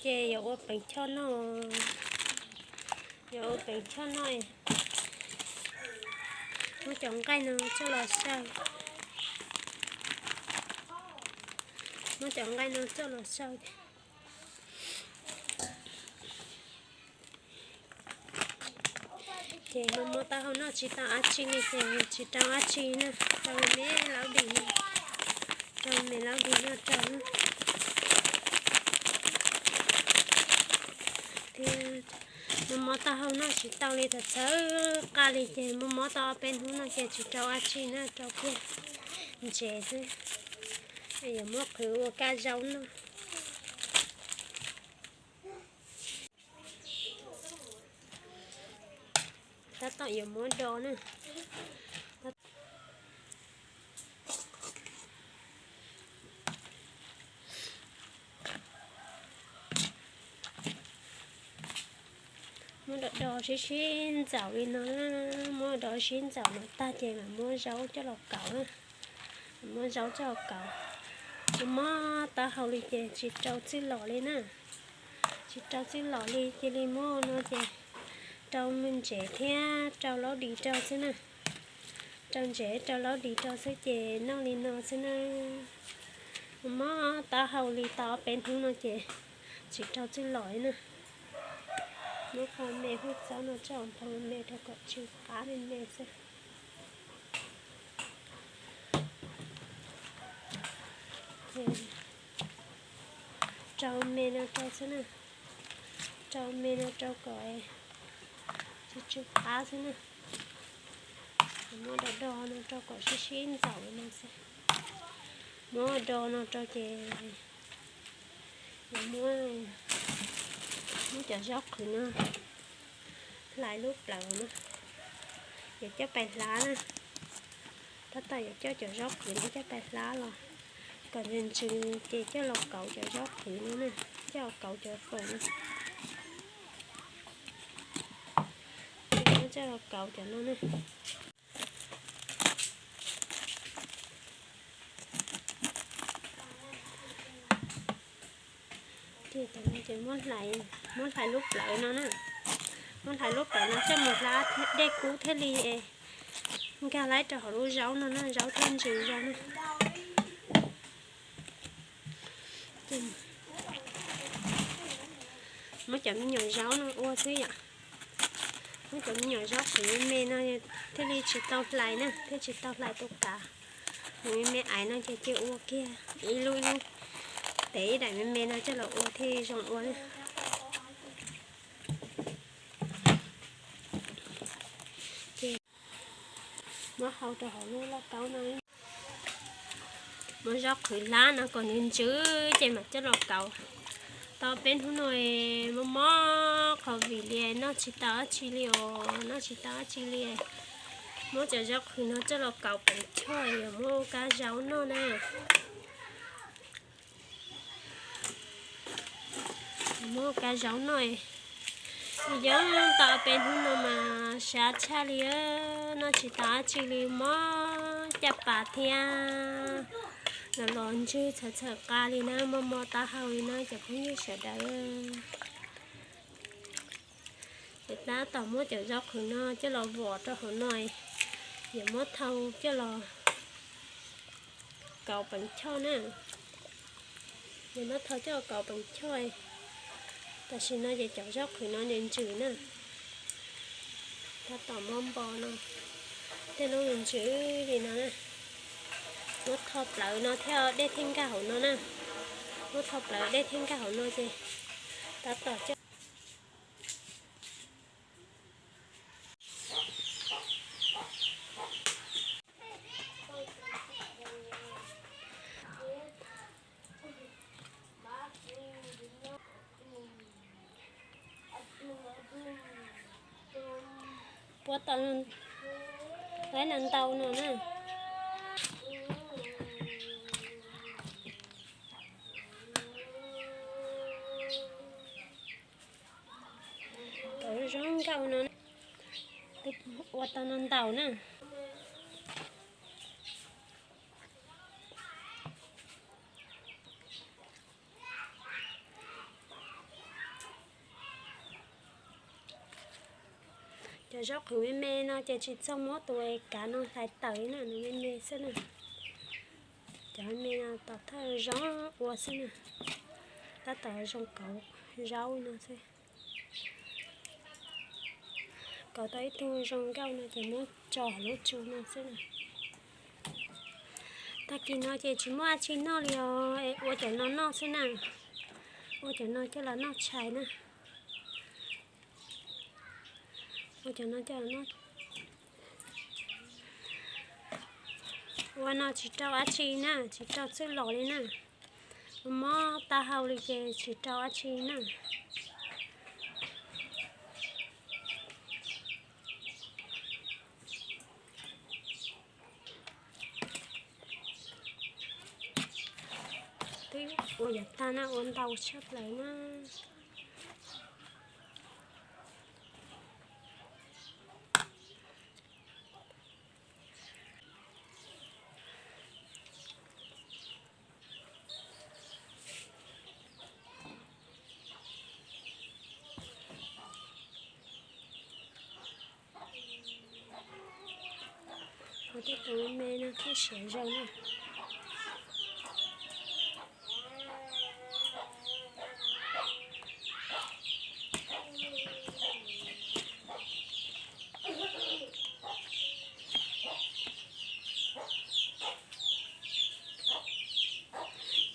Ces yuav ua peev choj noj, yuav ua peev choj noj, muab cov nqaij no coj los xaws, muab cov nqaij no coj los xaws. Ces mob mob taub hau noj tsis tau dab tsi li ces tsis rau dab tsi na, rau me laub dis, rau me laub dis noj rau. Mob mob taub hau noj tsis tau li, txhawv txhawv qa li ces mob mob tau ob peb hnub no ces tsis rau dab tsi na, rau kiag ntsev xwb. Yuav muab qhwv ua kab zaub noj. Tab tom yuav muab do na. Muab do do sib sib ntxaum li no, muab do sib ntxaum no tag ces mam muab zaub coj los kauv na. Muab zaub coj los kauv. Mob mob taub hau li ces tsis rau txwj lom li na. Tsis rau txwj lom li, cia li muab no ces rau me ntsev thiab rau laub dis rau xwb na. Rau ntsev rau laub dis rau xwb ces noj li no xwb na. Mob mob taub hau li tau ob peb hnub no ces tsis rau txwj lom li na. Muab qho me hwj txob no coj nphoo me rau kom tsw qab me me xwb. Rau me no rau xwb na. Rau me no rau kom tsw tsw qab xwb na. Muab do do no rau kom sib sib ntxaum no xwb. Muab do no rau ces yuav muab, muab cov zaub qhwv no hlais lub plawv no, yuav coj pais hlab na. Tab tom yuav coj cov zaub qhwv no coj pais hlab los kom ntsws ntsws ces coj los kauv cov zaub qhwv no na, coj los kauv cov foom no. Coj los kauv cov no na. Ces muab hlais lub plawv no na, muab hlais lub plawv no coj mus hlab dej kub thiaj li nkag laib rau hauv lub zaub no na, zaub thiaj ntsws zoo na. Muab cov me nyuam zaub no ua xwb yom. Muab cov me nyuam zaub qhwv me me no thiaj li tsis tau hlais na, thiaj tsis tau hlais tus kav. Mus me me aiv no ces cia ua kiag ib lub ib lub, tev ib daim me me no coj los ua thiaj zoo ua na. Ces muab hau rau hauv lub lauj kaub no. Muab zaub qhwv hlab no kom nws ntsws ces mam coj los kauv. Tau peb hnub no mob mob qhov vim li noj tsis tau dab tsi li os, noj tsis tau dab tsi li. Muab cov zaub qhwv no coj los kauv peev choj yuav muab ua kab zaub noj na. Muab ua kab zaub noj. Yog tau peb hnub no mas sab tshaj li, noj tsis tau dab tsi li, mob caj pas thiab los los ntswg txhawv txhawv qa li na, mob mob taub hau li na cov phooj ywg sawv daws. Ces tab tom muab cov zaub qhwv no coj los vom rau hauv no, yuav muab thau coj los kauv peev choj na. Yuav muab thau coj los kauv peev choj. Tam sim no ces cov zaub qhwv no nws ntsws na. Tab tom mob npo no, tej lub nws ntsws li no na. Muab thau plawv no thiaj dej thiaj nkag hauv no na. Muab thau plawv dej thiaj nkag hauv no ces tab tom coj Puab tau, tau ntau no na. Tau zoo nkauj no, ua tau no ntau na. Zaub qhwv me me no ces tsis txog muab tus kav no hlais tawm na, nws me me xwb na. Cov me me no tom thawj zoo ua xwb na, tab tom zoo kauv zaub no xwb. Kauv tau ib tug zoo nkauj no ces muab tso hauv lub tsu no xwb na. Tag kis no ces tsis muaj dab tsi noj li os, es ua cov no noj xwb na. Ua cov no coj los noj tshais na. Ua cov no coj los noj. Ua no tsis rau dab tsi na, tsis rau txwj laus li na. Ua mob taub hau li ces tsis rau dab tsi na. Twb ua yav tag na, ua ntau tshaj plaws na. Ua tej tus me me no thiaj siav zoo na.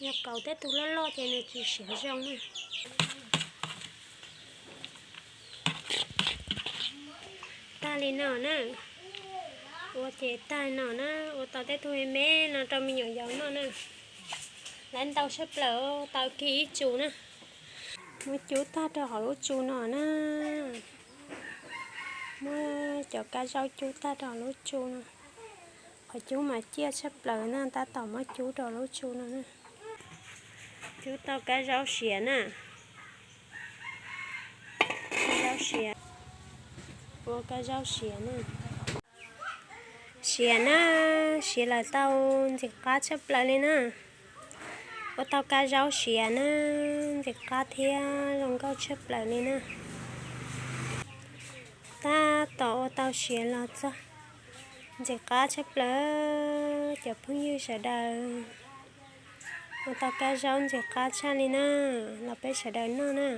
Yog kauv tej tug loj loj ces nws tsis siav zoo na. Tag li no na. Ua ces tag no na, ua tau tej tug me me no rau me nyuam yaus noj na. Lawv ntau tshaj plaws, tau kiag ib tsu na. Muab cub tag rau hauv lub tsu no na. Muab cov kab zaub cub tag rau hauv lub tsu no. Qhov cub mas ciaj tshaj plaws na, tab tom muab cub rau lub tsu no na. Cub tau kab zaub siav na. Kab zaub siav. Ua kab zaub siav na. Siav na, siav lawm tau ntxim qab tshaj plaws li na. Ua tau kab zaub siav na, ntxim qab thiab zoo nkauj tshaj plaws li na. Tab tom ua tau siav los txog, ntxim qab tshaj plaws cov phooj ywg sawv daws. Ua tau kab zaub ntxim qab tshaj li na, los peb sawv daws noj na.